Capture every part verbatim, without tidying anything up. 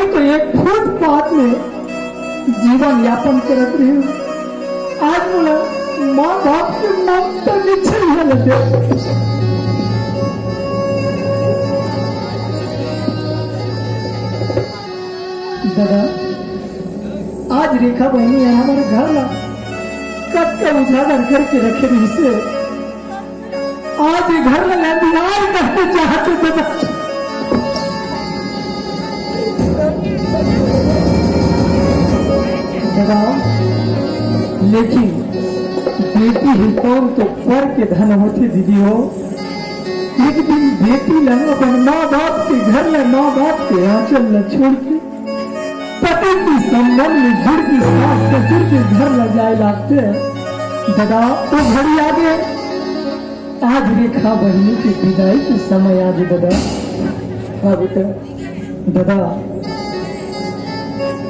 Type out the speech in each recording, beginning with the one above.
तो एक फुटपाथ में जीवन यापन करत रहे हो। आज मोला माँ बाप के ममता के छाया लगे। दादा, आज रेखा बहिनी ह हमर घर ला कतका उजागर करके रखे रहिसे। आज ये घर ला अंधियार करके चाहत हे दादा। दादा, लेकिन बेटी ही कौन तो पर के धन होथे दीदी हो। एक दिन बेटी ला अपन माँ बाप के घर ला, माँ बाप के आंचल ला छोड़ के पति के संबंध में जुड़ के सास ससुर के घर ला जाए लागथे। दादा, वो घड़ी आगे। आज रेखा बहिनी के विदाई के समय आगे दादा। हाँ बेटा, दादा,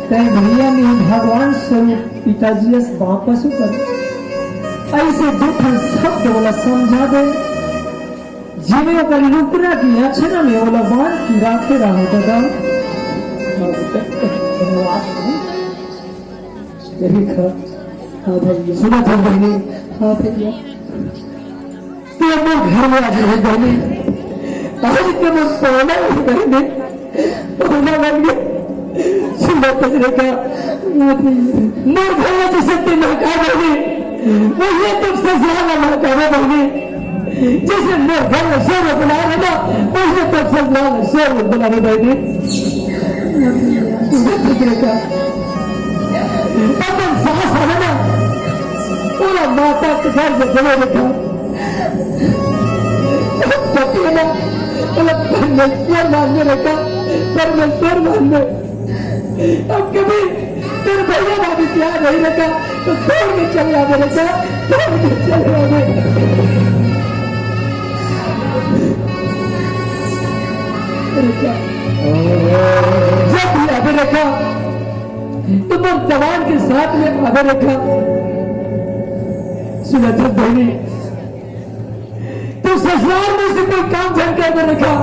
तैं भैया में भगवान स्वरूप पिताजी अस वापस उतर ऐसे दू ठन शब्द वाला समझा दे। जिमे ओकर लुकरा की अछरा में ओला बांध की राखे रहो दादा। रेखा, हाँ भैया। सुनत हस बहिनी? हाँ भैया। ते मोर घर में आज रहे बहिनी। आज ते मोर पौना रहे बहिनी। पौना बन गए। सुनत हस रेखा? हाँ भैया। मोर घर में जैसे ते महका बहिनी, वही तो ससुराल में महकावे बहिनी। जैसे मोर घर में शेर बुला रहे ना, वैसे तो ससुराल में शेर बुला रहे बहिनी। सुनत हस रेखा? अपन सास हवे ना, ओला माता के घर से बोले रेखा। पति हे ना, ओला परमेश्वर मानबे रेखा, परमेश्वर मानबे। अब कभी तोर भैया भाभी प्यार नहीं रेखा, तो छोड़ के चले आवे रेखा, छोड़ के चले आवे। रेखा, जब भी आवे रेखा, तो मोर जवान के साथ में आवे रेखा। सुनत हस बहिनी, तू ससुराल में से कोई काम झन करबे रेखा,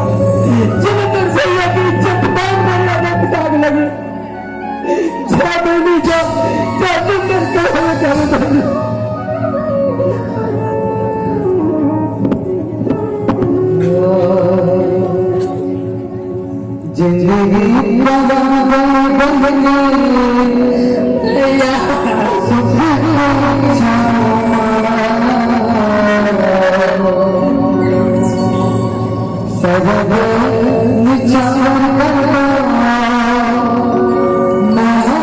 जिमे तोर भैया के इज्जत मान मर्यादा के दाग लगे। जा बहिनी जा, जा, तुम कर कहो जावे बहिनी। जिंदगी बहाना बन गई, सुख को छामा। सरग निछावर महत्व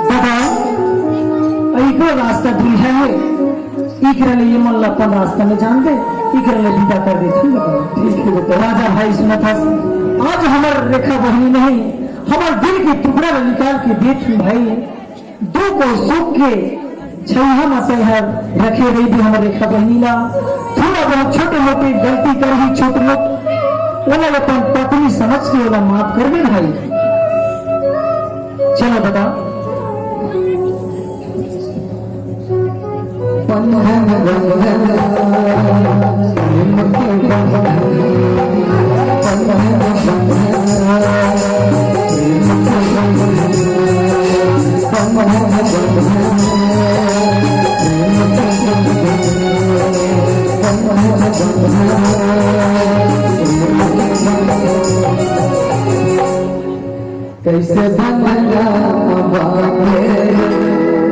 दादा, इको रास्ता दुरिहा हे, इकरा ले ये मन ला अपन रास्ता में जान दे, इकरा ले विदा कर दे, ठीक है? ठीक है बेटा। राजा भाई सुनत हस, आज हमर रेखा बहिनी नहीं, हमर दिल के टुकड़ा ला निकाल के देत हूँ भाई। दुख अउ सुख के छइहां म तैं हर रखे रहिबे हमर रेखा बहिनी ला। थोड़ा बहुत छोटे मोटे गलती करही, छोट मोट, ओला अपन पत्नी समझ के ओला माफ कर दे भाई। चलो दादा। कैसे बनना बाबे,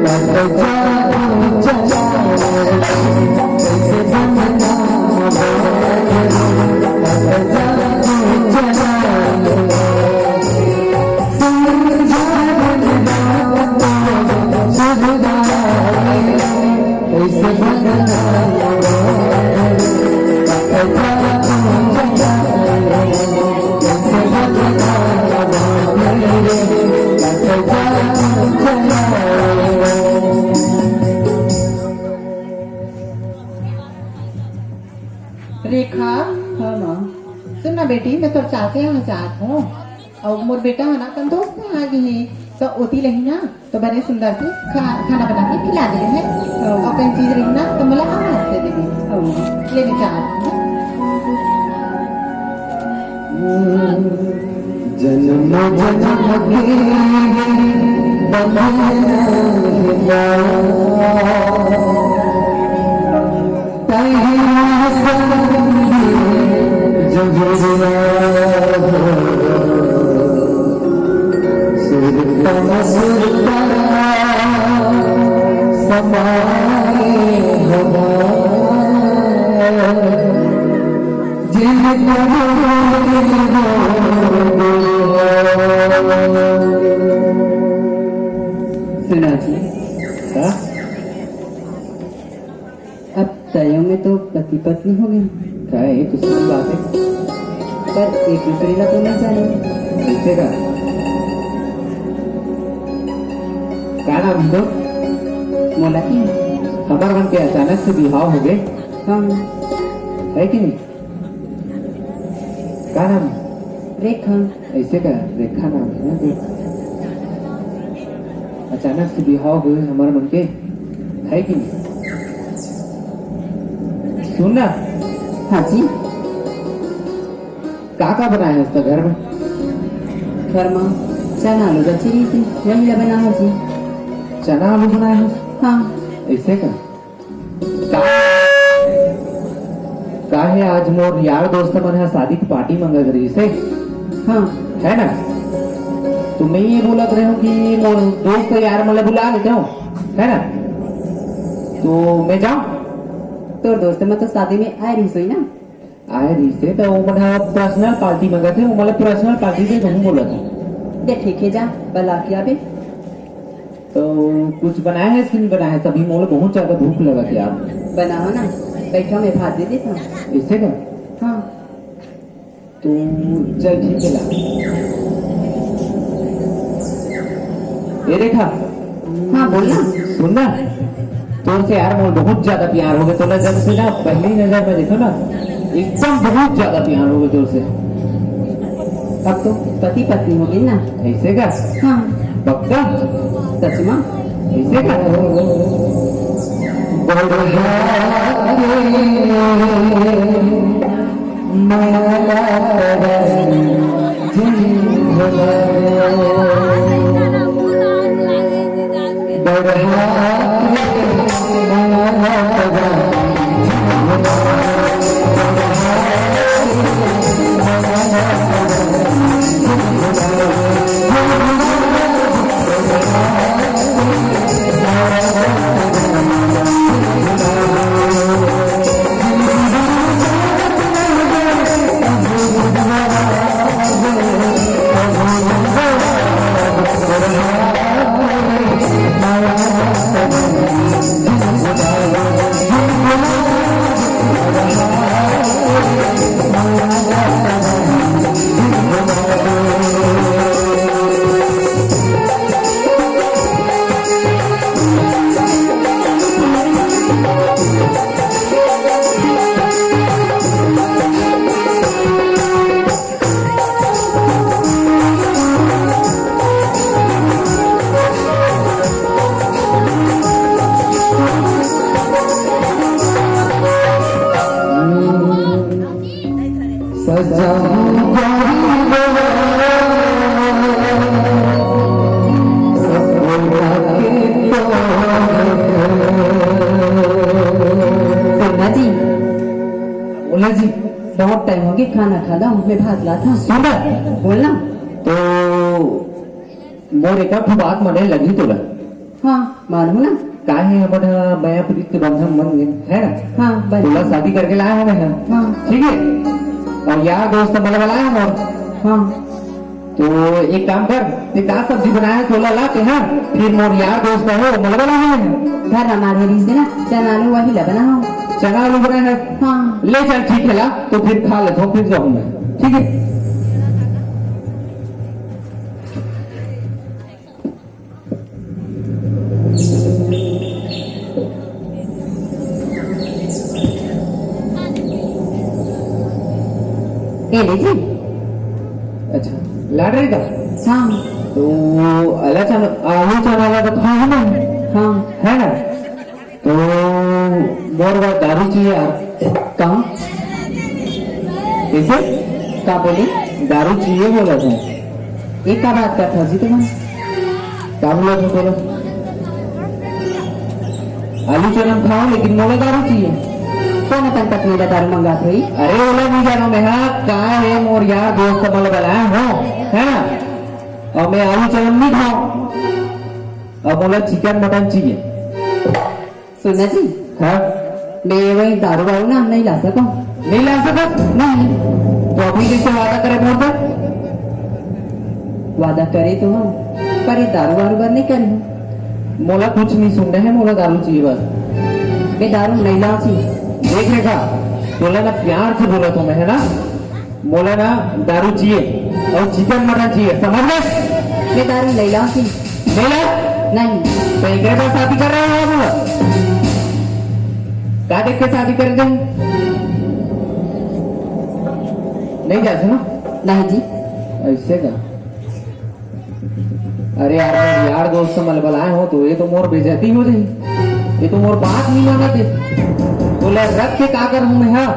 तब जादू चला। बेटी, मैं तोर चाचा यहाँ जात हूँ, अउ मोर बेटा है ना, अपन दोस्त यहाँ आगे ही, तो ओती लही ना, तो बने सुंदर से खा-, खाना बना के खिला दे है। हाँ। अउ कहीं चीज रही ना, तो मोला आवाज दे देबे। हाँ। ले बेटा। जन्म जन्म के बंधन सुना जी। हाँ? अब तयो में तो पति पत्नी हो गए। का है, कुछ सही बात है। पर एक दूसरे ला तो नहीं जाने। कैसे का? का नाम है तो? मोला की? हमर मन के अचानक से बिहाव हो गए। हाँ। है कि नहीं? का नाम है? रेखा। ऐसे का? रेखा नाम है ना? अचानक से बिहाव हुए हमर मन के, है कि नहीं? सुन ना। हाँ जी। का का बनाए हस त घर में? घर में चना आलू बचे रही थी, वही ला बनाए हस जी। चना आलू बनाए हस? हाँ। ऐसे का? का, काहे आज मोर यार दोस्त मन ह शादी के पार्टी मंगत रहिस हे? हाँ। है ना? तो मैं ये बोलत रहे हूँ कि मोर दोस्त यार मन ला बुला लेते हो, है ना? तो मैं जाऊँ? तोर दोस्त मन तो शादी में आए रहिस होही ना? आए रहिस हे, त ओमन ह पर्सनल पार्टी मंगत हे, ओमन ला पर्सनल पार्टी दे दूँ बोलत हे। दे ठीक हे, जा, बला के आबे। तो कुछ बनाए हे कि नहीं बनाए हे? अभी मोला बहुत ज्यादा भूख लगत हे यार। बनाओ ना, बैठो, मैं भात दे देता हूँ। ऐसे का? हाँ। तो चल ठीक हे ला। ए रेखा। हाँ, बोल ना। सुन ना, तोर से यार मोर बहुत ज्यादा प्यार हो गए। तोला जब से ना पहली नजर में देखो ना, एकदम बहुत ज्यादा प्यार हो गए तोर से। अब तो पति पत्नी हो गए ना। ऐसे का? हाँ। पक्का? सच में? ऐसे का? सोना जी, बोला जी। बहुत टाइम हो गया, खाना खा लो, मैं भात ला था। सुन। बोल ना। तो मोर एक आध बात मने लगी तोला। हाँ, मानहूँ ना। काहे हमन ह मया प्रीत के बंधन मन में, है ना? हाँ, बन। तोला शादी करके लाया हवे ना? हाँ। ठीक है? और यार दोस्त मन ला लाया मोर। हाँ। तो एक काम कर, ते का सब्जी बनाया है, तोला ला ते, हाँ? फिर मोर यार दोस्त है, वो मन ला लाया है। घर हमारे रिश्ते ना, चना आलू वही ला बनाओ। चना आलू बनाया है? हाँ। ले चल, ठीक है ला, तो फिर खा लेता हूँ, फिर जाऊँ मैं। ठीक है? ए, ले जी। अच्छा, लाटरी का? हाँ। तो आला चना, आलू चना वाला तो खाओ ना। हाँ। है ना? तो मोर बर दारू चाहिए यार। कहाँ? कैसे? का बोले? दारू चाहिए बोला था। ये का बात करत हव जी तुमन? का बोला था बोला? आलू चना खाओ, लेकिन मोला दारू चाहिए। कोन अपन पत्नी ला दारू मंगात होही? अरे, ओला नहीं जानो मैं, हाँ, का है, मोर यार दोस्त मन ला बलाए हँव, है ना? अउ मैं आलू चना नहीं खाओ, अउ मोला चिकन मटन चाहिए। सुन ना जी। हाँ? मैं वही दारू वारू ना नहीं ला सकँव। नहीं ला सकत? नहीं। तो अभी जैसे वादा करे मोर से? वादा करे तो हँव, पर ये दारू वारू बर नहीं करे हँव। मोला कुछ नहीं सुनना है, मोला दारू चाहिए बस। मैं दारू नहीं लाँव जी। देख रेखा, तोला ना प्यार से बोलत हँव मैं, है ना? मोला ना दारू चाहिए अउ चिकन मटन चाहिए, समझ गए? मैं दारू नहीं लाँव जी। नहीं लाँव? नहीं। तो एकरे बर शादी करे हँव मोला? का देख के शादी करे हँव? नहीं जास ना? नहीं जी। ऐसे का? अरे यार, मैं यार दोस्त मन ला बलाए हँव तो ये तो मोर बेइज्जती हो जाही। ये तो मोर बात नहीं मानत हे। तोला रख के का करहूँ मैं, हाँ?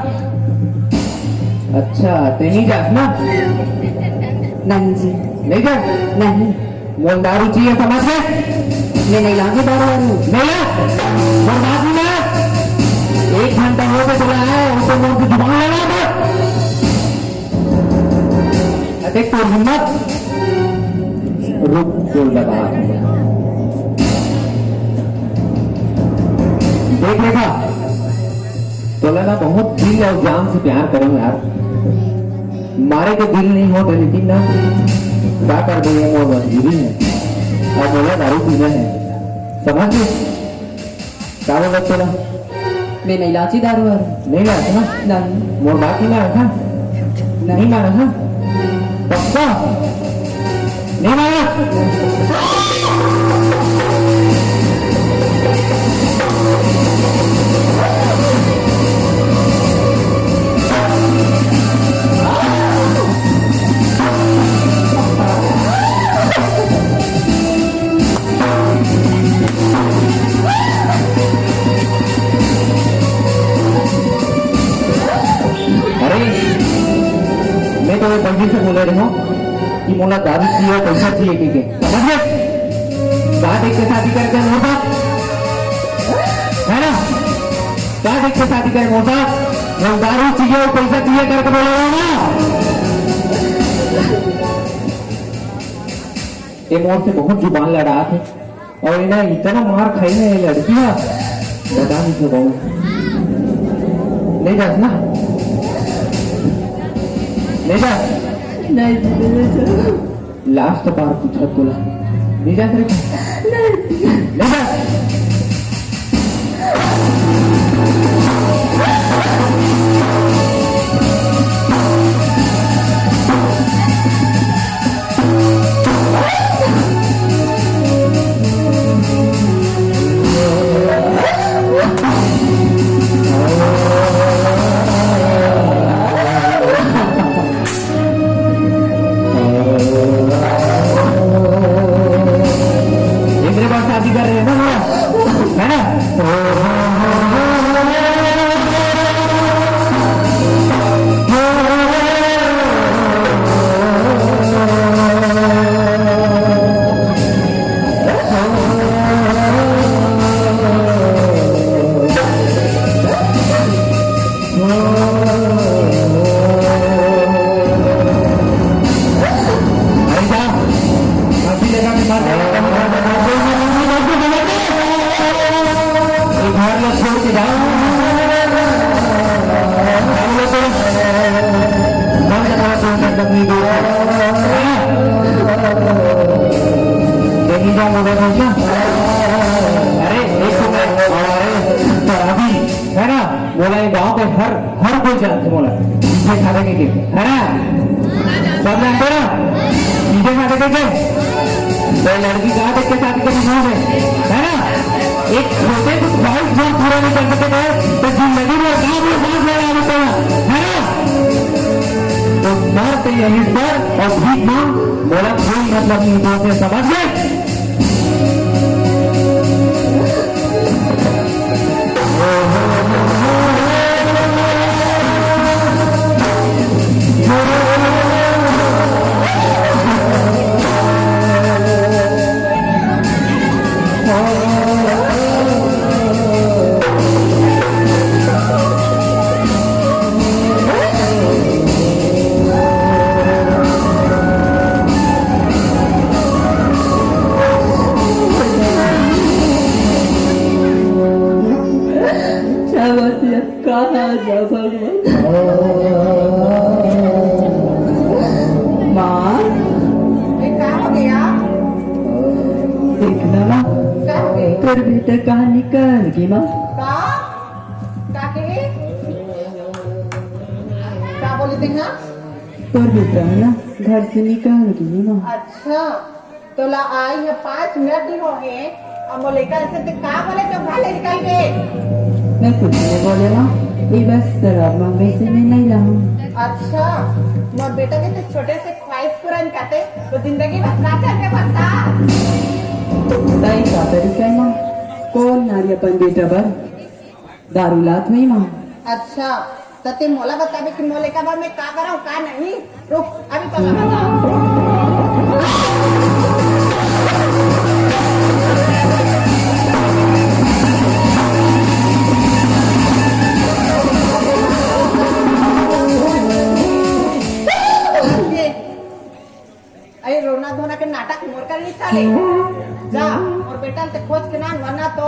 अच्छा, तैं नहीं जास ना? नहीं जी। नहीं जास? नहीं। मोला दारू चाहिए, समझ गए? मैं नहीं लाँव जी दारू वारू। नहीं ला? मोर बात नहीं मानस? एक घंटा हो गया चला आया, उसे मोर की जुबान लड़ा था। अरे तोर हिम्मत, रुक, तोर दबा। देख रेखा, तोला ना बहुत दिल अउ जान से प्यार करे हँव यार। मारे के दिल नहीं होत हे, लेकिन ना का करबे, ये मोर मजबूरी हे। अउ मोला दारू पीना हे, समझ गए? का बोलत तोला? मैं नहीं लाँव जी दारू वारू। नहीं लाँव ना? नहीं। मोर बात नहीं मानस ना? नहीं। नहीं मानस ना? पक्का? नहीं मानस? अरे, मैं तो ये पंडित से बोले रहे हँव कि मोला दारू चाहिए, पैसा चाहिए, ठीक है? समझ गए? का देख के शादी करके मोर साथ, है ना? का देख के शादी करे मोर साथ? मोला दारू चाहिए अउ पैसा चाहिए करके बोले रहे हँव ना? ये मोर से बहुत जुबान लड़ात हे। अउ ये ना इतना मार खाई ना ये लड़की ना, बता नहीं सकूँ। नहीं जास ना? नहीं जास? नहीं जी, नहीं जास। लास्ट बार पूछत तोला, नहीं जास रे? नहीं जी। नहीं जास? इंद्र बात शादी कर रहे हैं ना, है ना? घर ला छोड़ के जाओ। अरे, एक तो मैं, अरे, पर अभी, है ना, मोला ये गांव के हर, हर कोई जानथे मोला, पीछे खा के, है ना, सब जानथे ना, पीछे खा के, तो लड़की कहाँ देख के शादी करनी है, है ना? एक छोटे से ख्वाहिश भर पूरा नहीं कर सके थे, तो जिंदगी भर कहाँ भी सांस लेना है, है ना? तो अमित सर, अउ भीख मांग, मोला कोई मतलब नहीं, तो से समझ गए? कहाँ जा भगवान? माँ, ये का हो गया? देख ना माँ, का हो गया? तोर बेटा कहाँ निकल गे माँ? का? का कहे? का बोले तेंगा? तोर बेटा है ना, घर से निकल गे माँ। अच्छा, तोला आई है पाँच मिनट नहीं हो गए, अब मोर लइका से ते का बोले तो घर ले निकल गए। मैं कुछ नहीं बोले माँ, ये बस शराब मांगे से मैं नहीं लाऊं। अच्छा, मोर बेटा के तो छोटे से ख्वाहिश पूरा करते तो जिंदगी भर का करके बता। सही का तरीका है माँ, कौन नारी अपन बेटा बर दारू लात हुई माँ। अच्छा, त ते मोला बताबे कि मोर लइका बर मैं का करंव, का नहीं? रुक, अभी तो बता। अरे, रोना धोना के नाटक मोर कर नहीं चले। जा, मोर बेटा ल ते खोज के लान, वरना तो।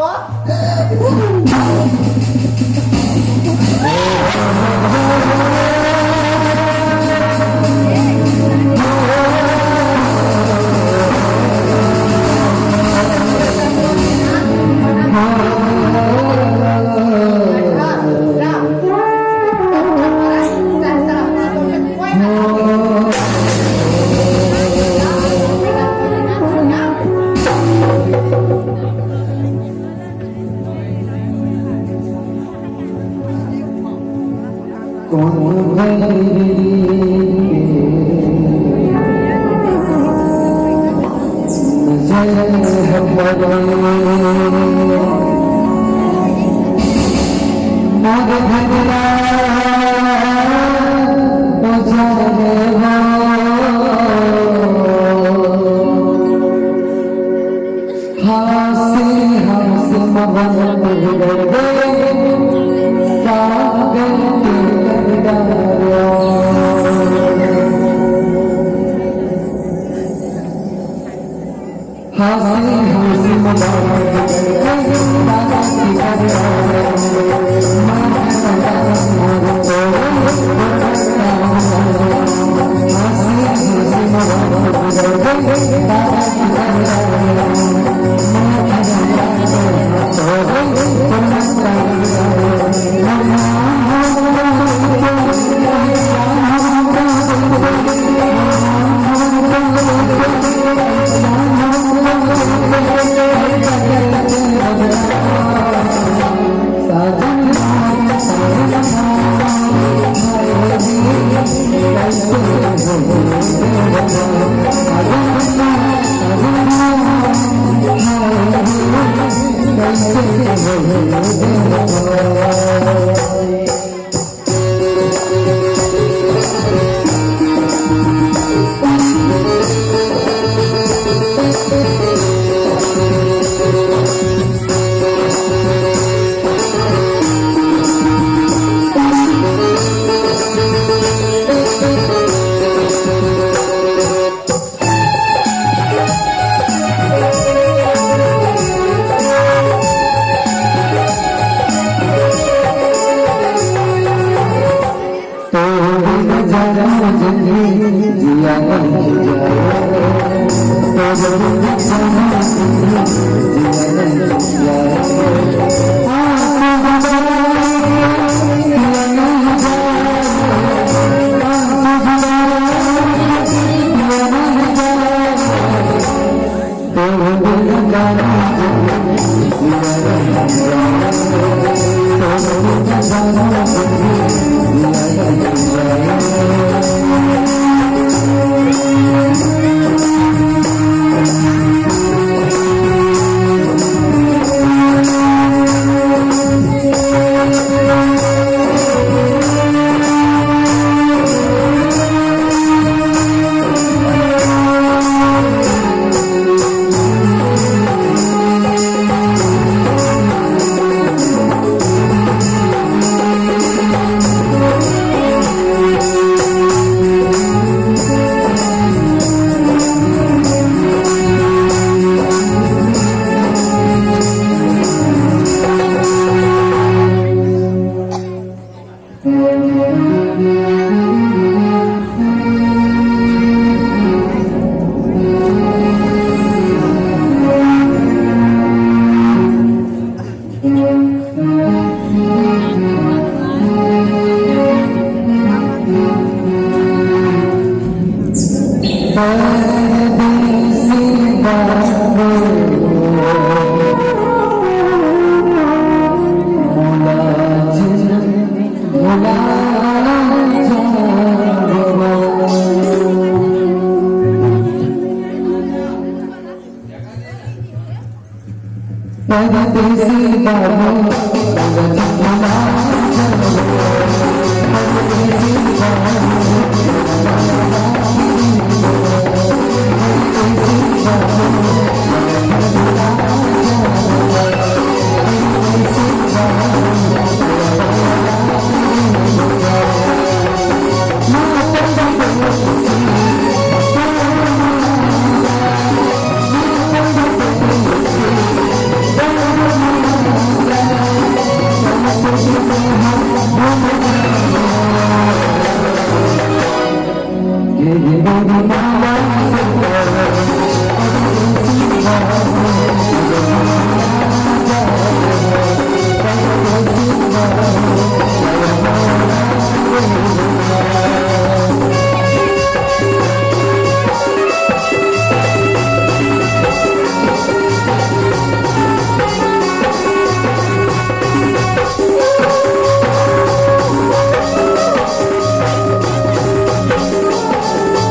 बाबू।